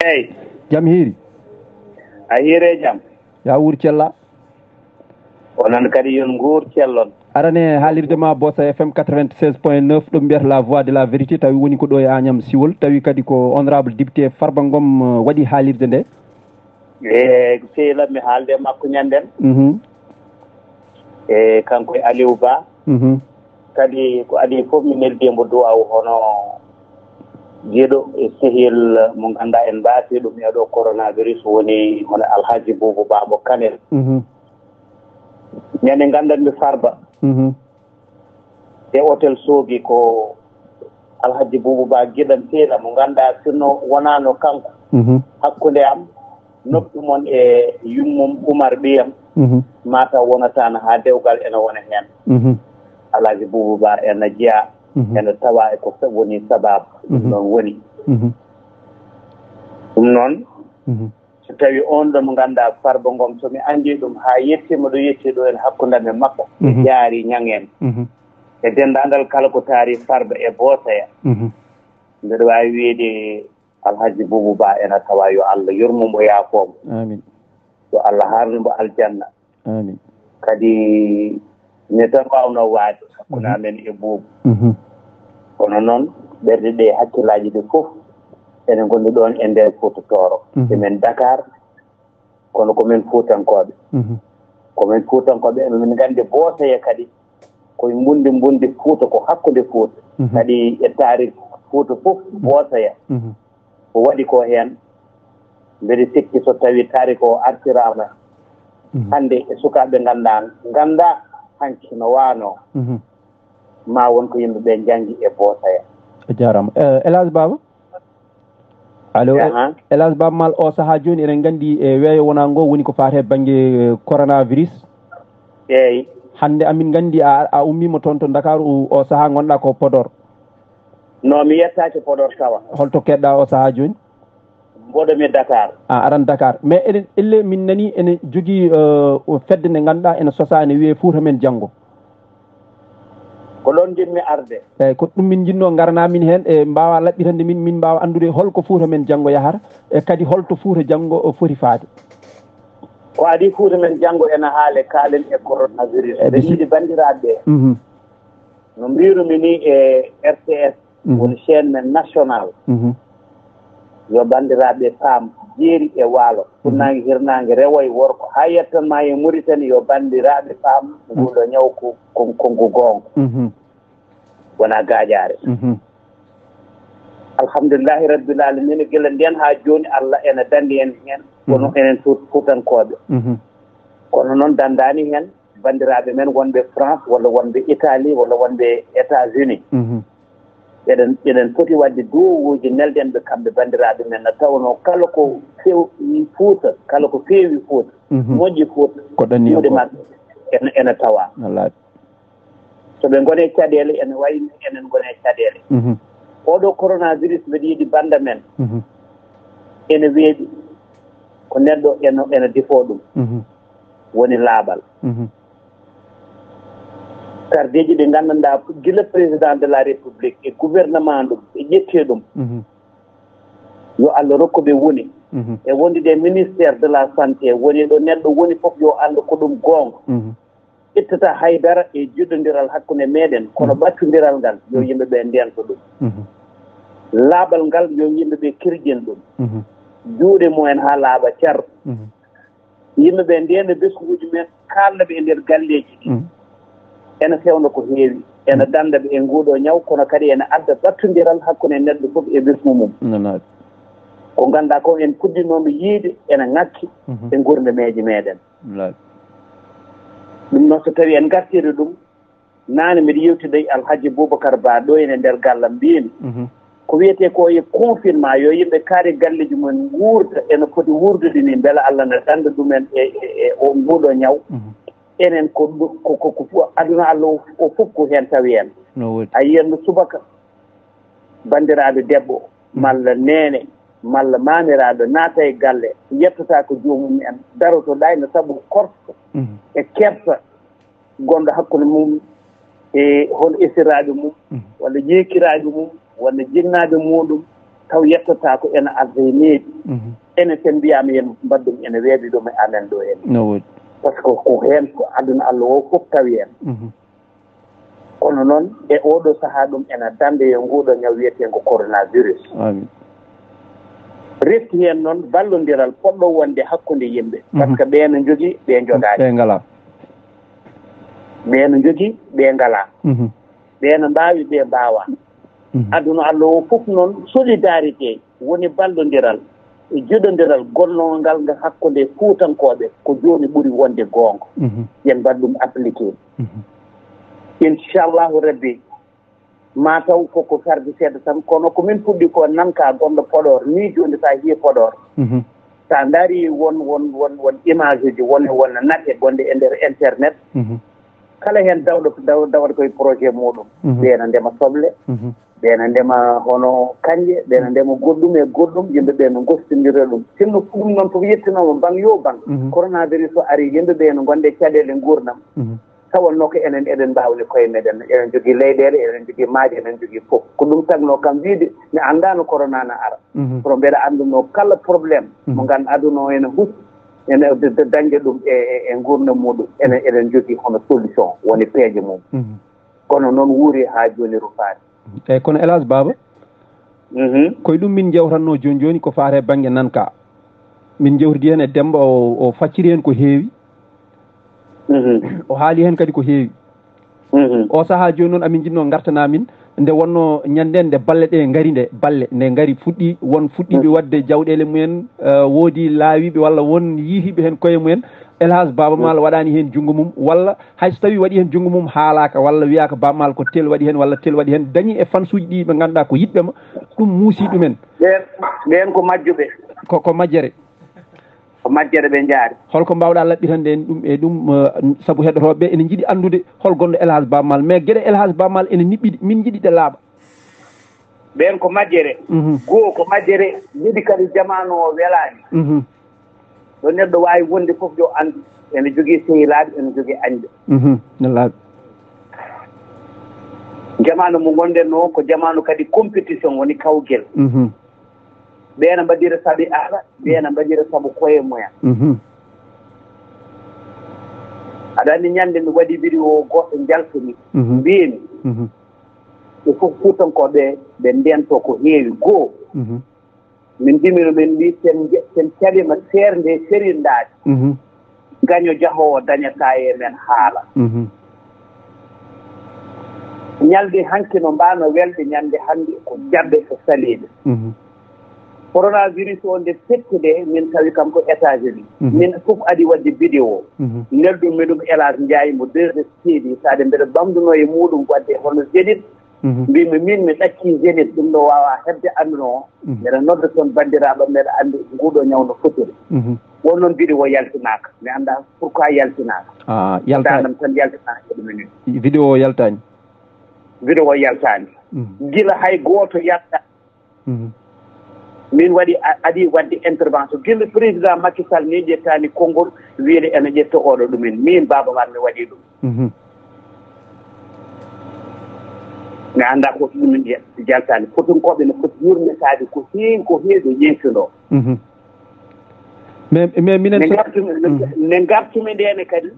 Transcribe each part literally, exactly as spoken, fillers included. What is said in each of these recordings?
Eyi. Jam hiiri. A hiire jam. Ya wuur cella. Onon kadi yon nguur cellon. Arane haalirde ma Bosa F M quatre-vingt-seize point neuf, ɗum mbiyata la voix de la vérité, tawi woni ko ɗo e Agnam Siwol, tawi kadi ko honorable député Farba Ngom, eh, waɗi haalirde nde. E sehil am mi haalde e makko ñanden. Mhm. E kanko e Aliou Ba. Mhm. Kadi ko adii fof mi neldi e mbo duwaw hono jeeɗo e sehil mo ngannduɗaa en mbaasi ɗum e ɗo coronavirus woni hono Alhaji Boubou Babo Kanel. Mhm. Ñande nganndanmi Farba. Mhm. E hôtel Soogi ko Alhaji Boubou Ba giɗam seeɗa mo ngannduɗaa sinno wonaano kanko. Mhm. Hakkunde am, noppi mon e yummum Umar ɓiyam, mhm, mataw wonataano haa dewgal ena wona heen. Mhm. Alhaji Boubou Ba ena jeyaa, mhm, ena tawa e ko sa-, woni sabaabu ɗum, mhm, ɗoon woni. Mhm. Ɗum noon, mhm, so tawi on ɗo mo ngannduɗaa Farba Ngom, so mi anndi ɗum haa yettiima ɗo yetti ɗo en hakkunde am e makko, e, mhm, jaari ñaŋ en. Mhm. E denndaangal kala ko taari Farba e Boosaya. Mhm. Mbeɗa waawi wiyde Alhaji Boubou Ba ena tawa, yo Allah yurmo mo, yaafo mo. Amin. Yo Allah haarnu mo aljanna. Amin. Kadi ne tan waawno waade hakkunde, mhm, amen e Boubou. Mhm. Kono noon ɓerɗe ɗe, hakkillaaji ɗi fof ene ngonndi ɗoon e nder Fuuta Tooro. Mhm. Emen Dakar, kono ko men Fuutankooɓe. Mhm. Ko men Fuutankooɓe, emin nganndi Boosaya kadi koye mbunndi, mbunndi Fuuta, ko hakkunde Fuuta. Mhm. Kadi e taarikh Fuuta fof, mhm, Boosaya, mhm, ko waɗi ko heen. Mbeɗa sikki so tawi taarikh o artiraama, mhm, hannde e sukaaɓe nganndaa, nganndaa hanki no waano. Mhm. Ma won ko yimɓe ɓe njanngi e Boosaya. A jaaraama. Eh, El Hadj Baba? Allo, aha. El Hadj Baba Maal, o sahaa jooni eɗen nganndi, e weeyo wonaa ngo woni ko faati e bannge, eh, coronavirus. Eeyi. Hannde amin nganndi a, a ummiima toon to Ndakaaru, o, o sahaa ngonɗaa ko Podor. No, mi yettaaki Podor tawa. Holto keɗɗaa o sahaa jooni? Mboɗo mi Dakar. A aran Dakar. Mais eɗen, elle min nani ene jogii, eh, o fedde nde ngannduɗaa ene sosaa, ene wiyee Fuuta Men Janngo. Ko ɗoon njiɗmi arde. Eeyi, ko ɗum min njiɗnoo, ngarana min heen, e mbaawa laɓɓitande min, min mbaawa anndude hol ko Fuuta Men Janngo yahata, e kadi hol to Fuuta Janngo o foti faade. Ko adii Fuuta Men Janngo ena haale, kaalen e coronavirus. Eeyi, mbeɗa yiɗi banndiraaɓe ɓe. Mhm. No mbirumi ni e R T S, mhm, woni chaîne men national. Mhm. Yo banndiraaɓe paam, jeeri e waalo, mhm, funnaange, hirnaange, rewo e worgo, haa yettan ma e Mauritanie, yo banndiraaɓe paam, mhm, nguɗo ñaw ko, ko, ko ngu goonga. Mhm. Wonaa gaajaare. Mhm. Alhamdulillahi Rabbil Alamina, gila ndeen haa jooni, Allah ena danndi en heen, kono, mhm, enen Fuut-, Fuutankooɓe. Mhm. Kono noon danndaani heen banndiraaɓe men wonɓe France, walla wonɓe Italie, walla wonɓe États-Unis. Mhm. Eɗen, eɗen poti waɗde duwawuuji, nelden ɓe kamɓe banndiraaɓe men, nde tawnoo kala ko feewi Fuuta, kala ko feewi Fuuta, mhm, moƴƴi Fuuta, ko ɗanni juuɗe maɓɓe ena, ena tawa. Wallaahi. So ɓe ngoni e caɗeele, ene wayi no enen ngoni e caɗeele. Mhm. Oɗo coronavirus, mbeɗa yiɗi bannda men, mhm, ene weeɓi. Ko neɗɗo ena, ena difoo ɗum. Mhm. Woni laaɓal. Mhm. Kardeeji ɗi nganndanɗaa, gila président de la République e gouvernement ɗum, ɓe ƴettee ɗum. Mhm. Yo Allah rokku ɓe woni. Mhm. E wondude e ministère de la santé, woni ɗo neɗɗo woni fof yo anndu ko ɗum goonga. Mhm. Ittata haydara e joɗɗondiral hakkunde meɗen, kono, mhm, ɓattondiral ngal, yo, mhm, yimɓe ɓe ndento ɗum. Mhm. Laaɓal ngal, yo yimɓe ɓe kirjin ɗum. Mhm. Juuɗe mumen haa laaɓa car. Mhm. Yimɓe ɓe ndena besnguuji men, kaalna ɓe e nder galleeji ɗi. Mhm. Ena fewna ko heewi, ena, mhm, dannda ɓe e nguuɗo ñaw, kono kadi ena adda ɓattondiral hakkunde neɗɗo fof e besngu mum. Nanaade. Ko ngannduɗaa ko en puɗɗinoomi yiide ena ŋakki, mhm, e nguurndam meeji meɗen. Wallaahi. Ɗum noon, so tawi en ngartirii ɗum, naane mbiɗa yewtida e Alhaji Boubacar Ba ɗo ene nder gallam, mbiymi, mhm, ko wiyetee ko e confinement, yo yimɓe kaare galleeji mum nguurda, ene poti wuurdude ni, mbela Allah ne dannda ɗumen e, e, e o nguuɗo ñaw. Mhm. Enen ko ɗu-, ko, ko, ko fu-, aduna Allah o, o fof ko heen tawi en. No woodi. A yiyat no subaka banndiraaɗo debbo, mhm, malla neene, malla maamiraaɗo naata e galle, yettotaako joomum en, daroto ɗayno sabu korka, mhm, e kersa gonɗo hakkunde mum e hol esiraaɓe mum, mhm, walla jeekiraaɓe mum, walla jinnaaɓe muɗum, taw yettata ko ene arda e neeɓi. Enen sen mbiyaama yen mbaɗ ɗum, ene weeɓi ɗum e amen ɗo en. No woodi. Par ce que ko heen ko aduna Allah o fof tawi en. Kono noon e oɗo sahaa ɗum ene dande e nguɗo ñaw wiyeteengo coronavirus. Amin. Refti heen noon ballondiral poɗɗo wonde hakkunde yimɓe. Par ce que ɓe no njogii, ɓe njogaani. Ɓe ngalaa. Ɓe no njogii, ɓe ngalaa. Ɓe no mbaawi, ɓe mbaawaa. Aduna Allah o fof noon, solidarité woni ballondiral e jiɗondiral gonnongal nga hakkunde Fuutankooɓe, ko jooni ɓuri wonde goonga. Yen mbaɗ ɗum appliqué. Inchallahu Rabbi, ma taw koko sarde seeɗa tan, kono ko min puɗɗi ko nanka gonɗo Podor, ni jooni sa hiye Podor. Sa ndaari won, won, won, won image uji, won, won naɗe gonɗe e nder internet. Kala heen dawɗo, daw-, dawata koye projet muɗum. Ɓe no ndema soble, ɓe no ndema hono kañƴe, ɓe no ndema goɗɗum e goɗɗum, yimɓe ɓe no gostondira ɗum. Sinno ko ɗum noon fof yettinooma bang yo bang. Coronavirus o ari, yimɓe ɓe no gonde caɗeele nguurndam. Tawanno ko enen eɗen mbaawi koye meɗen, eɗen jogii leyɗeele, eɗen jogii maaje, eɗen jogii fof. Ko ɗum tagnoo kam wiyde mi anndaano corona na ara. Kono mbeɗa annduno kala problème mo nganndu aduna o ene hucci, ene d-, d-, dañde ɗum e, e, e nguurndam muɗum. Enen eɗen jogii hono solution, woni peeje mum. Kono noon wuuri haa jooni rufaani. Eyyi, kono hélas, Baaba, koye ɗum min njewtanno jooni jooni ko faati e bannge nanka. Min njewtidi heen e Demmba, o, o facciri heen ko heewi. O haali heen kadi ko heewi. O sahaa jooni noon amin njiɗno ngartana min nde wonno ñande nde balle ɗe ngari, nde balle nde ngari fuɗɗi, won fuɗɗiiɓe waɗde jawɗeele mumen, eh, woodi laawiiɓe walla won yiitiiɓe heen koye mumen. Elhaj Baaba Maal waɗaani heen junngo mum, walla hay so tawii waɗi heen junngo mum haalaaka, walla wiyaaka Baaba Maal ko tel waɗi heen, walla tel waɗi heen, dañi e fansuuji ɗi ɓe ngannduɗaa ko yiɗɓe mo, ɗum muusi ɗumen. Ɓeen, ɓeen ko majjuɓe. Ko, ko majjere. Ko majjere ɓe njaari. Holko mbaawɗaa laɓɓitande en ɗum e ɗum, eh, sabu heɗotooɓe ɓe ene njiɗi anndude hol gonɗo Elhaj Baaba Maal, mais geɗe Elhaj Baaba Maal ene niɓɓiɗi, min njiɗi ɗe laaɓa. Ɓeen ko majjere. Goo ko majjere, yiɗi kadi jamaanu o welaani. Ɗo neɗɗo waawi wonde fof yo anndu, ene jogii sehilaaɓe, ene jogii añɓe. Nellaaɓe. Jamaanu mo ngonɗen o ko jamaanu kadi compétition, woni kawgel. Ɓee na mbaɗira sabi Allah, ɓee na mbaɗira sabu koye mumen. Aɗa anndi ñande mi waɗi vidéo goɗɗo njaltumi, mbiyemi, ɓe fof Fuutankooɓe ɓe ndento ko heewi. Goo, min mbimi no min mbi sen nje-, sen calima seernde serindaade. Gaño jahoowo dañata e men haala. Ñalɗi hanki no mbaano welde, ñande hannde ko jaɓɓe ko saliiɓe. Coronavirus o nde fetti nde, min tawi kam ko États-Unis. Min fof adi waɗde vidéo. Nelɗum mi ɗum Elhaj Njaay mo deux S T V, saade mbeɗa bamduno e muɗum waɗde hono Zénith. Mbimi min mi ɗacci Zénith, ɗum ɗo wawa heɓde aduna o. Mbeɗa nodda toon banndiraaɓe, mbeɗa anndi nguɗo ñaw no fotiri. Won noon vidéo yaltinaaka. Mi annda pourquoi yaltinaaka. Ah, yalta- Danam tan yaltinaaka e ɗum. Vidéo o yaltaani. Vidéo o yaltaani. Gila hay gooto yalta. Min waɗi a-, adi waɗde intervention. Gila président Macky Sall ni ƴettani konngol, wiide ene ƴetta oɗo ɗumen. Min Baaba Maal mi waɗi ɗum. Mi annda ko ɗum min jaltani. Fuutankooɓe ne foti yurmetaade ko heewi, ko heewi ɓe ƴeewtuno. Mais, mais minen nde so- ngartumi, nde ngartumi ndene kadi,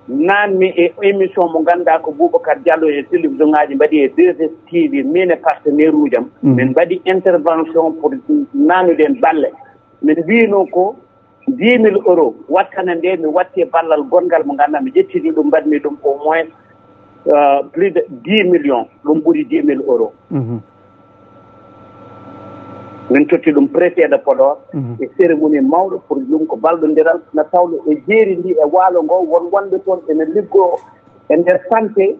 naanmi e émission mo ngannduɗaa ko Boubacar Diallo e télévision ngaji mbaɗi e deux S T V, min e partenaire uji am. Min mbaɗi intervention pour nanude en balle. Min mbino ko dix mille euros wattana nde mi watti e ballal gonngal mo ngannduɗaa mi ƴettini ɗum, mbaɗmi ɗum au moins, euh, plus de dix millions, ɗum ɓuri dix mille euros. Min totti ɗum préfet de Podor e cérémonie mawɗo pour ɗum ko ballondiral na tawlo e jeeri ndi e waalo ngo, won wonɓe toon ene liggoo e nder santé,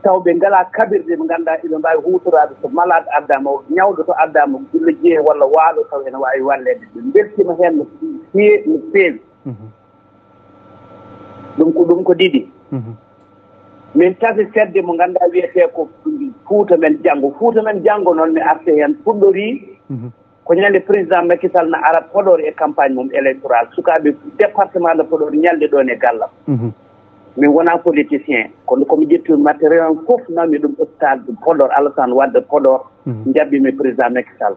taw ɓe ngalaa kaɓirɗe ɓe ngannduɗaa iɓe mbaawi huutoraade. So malade addaama, o ñawɗo to addaama, gila jeye walla waalo, taw ene waawi walleede. Ɓe mbeltiima heen no fee-, no feewi. Ɗum ko, ɗum ko ɗiɗi. Min tasi fedde mo ngannduɗaa wiyetee ko Fuuta Men Janngo. Fuuta Men Janngo noon mi arti heen, fuɗɗorii ko ñande président Macky Sall na ara Podor e campagne mum électoral. Sukaaɓe département de Podor ñalde ɗoon e gallam. Min wonaa politicien, kono ko mi ƴetti matériel am fof, nawmi ɗum hôpital de Podor, Alassane Wade Podor, njaɓɓi mi président Macky Sall.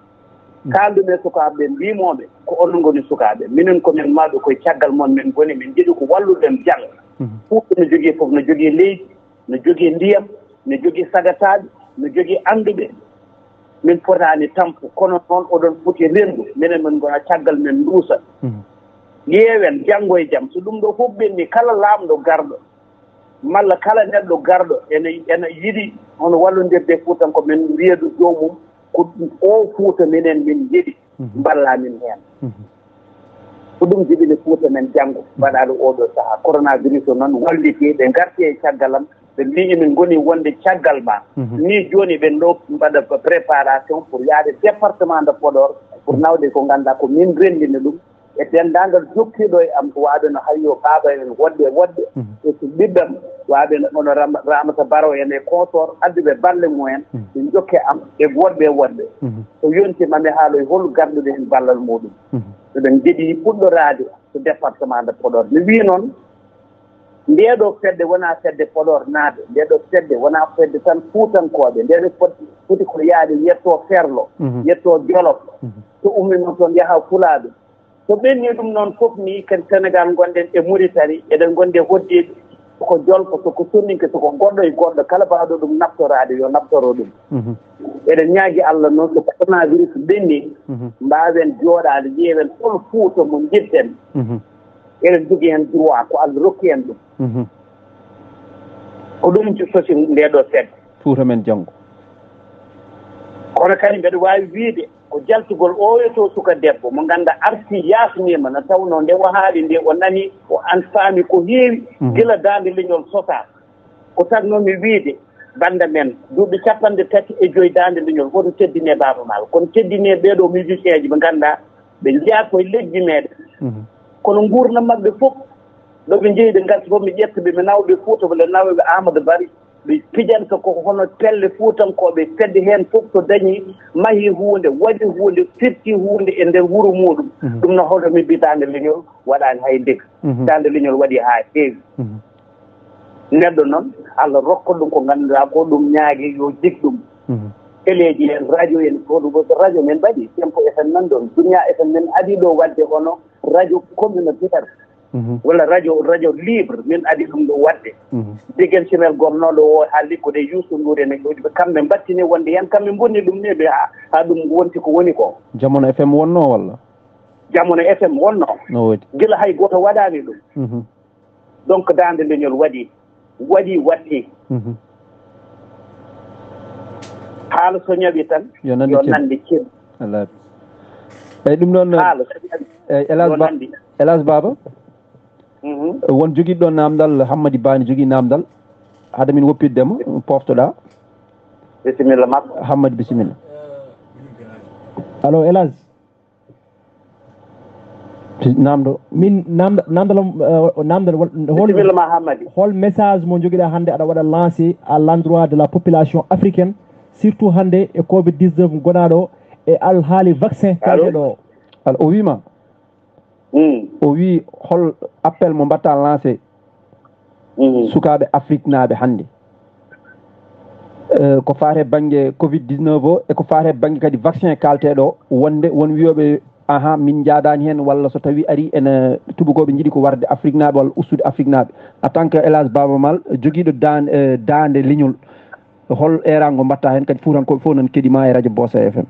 Kaaldu-mi e sukaaɓe ɓe, mbiymoo-ɓe, ko onon ngoni sukaaɓe. Minen ko min mawɓe, koye caggal mon min ngoni, min njiɗi ko walluɗen jannga. Fuuta no jogii fof, no jogii leydi, no jogii ndiyam, no jogii sagataaɓe, no jogii annduɓe. Min potaani tampu, kono noon oɗon poti renndu, minen min ngona caggal, min nduusa. Ƴeewen janngo e jam, so ɗum ɗo fof ɓenni, kala laamɗo garɗo, malla kala neɗɗo garɗo ene, ene yiɗi hono wallondirde Fuutankooɓe, min mbiya ɗum joomum, ko o Fuuta minen min njiɗi, mballa min heen. Ko ɗum jibini Fuuta men janngo, mbaɗaaɗo oo ɗoo sahaa. Coronavirus o noon walliti, ɓe ngarti e caggal am, ɓe mbii emin ngoni wonde caggal ma. Nii jooni ɓen ɗo mbaɗa préparation pour yaade département de Podor, pour nawde ko ngannduɗaa ko min renndini ɗum, e denndaangal jokkiiɗo e am, ko waaɓe no Hayyo Baaba en, woɗɓe e woɗɓe, e so ɓiɓɓam, waaɓe no hono Ram-, Ramata Baro en e consort, adduɓe balle mumen, ɓe njokke am, e woɗɓe e woɗɓe. So yonti ma mi haaloy hol garɗude heen ballal muɗum. Eɗen njiɗi fuɗɗoraade to département de Podor. Mi wii noon, ndee ɗoo fedde wonaa fedde Podor naaɓe, ndee ɗoo fedde wonaa fedde tan Fuutankooɓe, ndee ɗoo foti, foti ko yaade yettoo Ferlo, yettoo Jolof, so umminoo toon yaha Fulaaɓe. So ɓenni ɗum noon fof ni, ken Sénégal ngonɗen e Mauritanie, eɗen ngondi e hoɗdiiɓe, so ko jolfo, so ko soninke, so ko goɗɗo e goɗɗo, kala baawɗo ɗum naftoraade, yo naftoro ɗum. Eɗen ñaagi Allah noon, so coronavirus ɓenni, mbaawen jooɗaade, ƴeewen hol Fuuta mo njiɗɗen. Eɗen jogii heen droit, ko Allah rokki en ɗum. Ko ɗum sosi ndee ɗoo fedde. Fuuta men janngo. Kono kadi mbeɗa waawi wiyde ko jaltugol ooyoto suka debbo mo ngannduɗaa arti yaafniima, no tawnoo nde o haali nde o nani, o an faami ko heewi, gila Daande Leñol sosaa. Ko tagnoo mi wiyde, bannda men, duuɓi capanɗe tati e joy Daande Leñol, woto teddinee Baaba Maal, kono teddinee ɓee ɗoo musicien ji ɓe ngannduɗaa ɓe njeyaa koye leƴƴi meeɗen. Kono nguurndam maɓɓe fof, ɗo ɓe njeyi ɓe ngarti fof, mi ƴetta ɓe, mi nawa ɓe Fuuta, walla nawa ɓe Aamadu Bari, ɓe pijanta ko hono pelle Fuutankooɓe, fedde heen fof so dañii, mahii huunde, waɗii huunde, firtii huunde e nder wuro muuɗum. Ɗum no hoto mi mbi Daande Leñol waɗaani hay ndega. Daande Leñol waɗii haa heewi. Neɗɗo noon, Allah rokka ɗum ko ngannduɗaa ko ɗum ñaagi, yo jik ɗum. Teleeji en, radio en, ko ɗum, radio men mbaɗi, Tempo F M nan ɗoon, Duniya F M men adii ɗo waɗde hono radio communautaire, walla radio, radio libre, min adii ɗum ɗo waɗde. Degen Chimel gomnooɗo o haa liggude Youssou Ndour en e ɗo, kamɓe mbattini wonde heen, kamɓe mbonni ɗum ni, ɓe haa, haa ɗum wonti ko woni ko. Jamono F M wonnoo walla? Jamono F M wonnoo. No woodi. Gila hay gooto waɗaani ɗum. Donc, Daande Leñol waɗi, waɗi, waɗti. Haala so ñawi tan, yo nande yo cel. Nande cel. Alaaɓe. Eyi, ɗum ɗoon, haala so ñawi, eyi, Elhadj yo Ba-, nande. Elhadj Baaba? Won jogiiɗo ɗoon naamndal, Hammadi Baani jogii naamndal. Hade min woppitde mo, poftoɗaa. Bisimilla makko. Hammadi, bisimilla. Allo, Elhadj? Naamndo. Min naamnda-, naamndal am, eh, naamndal wal-, hol, bisimilla ma, Hammadi. Hol message mo njogiɗaa hannde aɗa waɗa lancé à l'endroit de la population africaine, surtout hannde e covid dix-neuf gonaaɗo e alhaali vaccin kaaɗeɗo o? Allo, o wiima? O wii hol appel mo mbatta lancé sukaaɓe Afrique naaɓe hannde? Eh, ko faate bannge covid dix-neuf o, e ko faate bannge kadi vaccin kaalteeɗo o, wonde won wiyooɓe, aha, min njaadaani heen, walla so tawii arii ene tuubakooɓe njiɗi ko warde Afrique naaɓe walla ustude Afrique naaɓe. En tant que Elhadj Baaba Maal, jogiiɗo daan-, eh, daande leñol, hol eeraango mbatta heen kadi Fuutankooɓe fof nan keɗii ma e radio Bosa F M?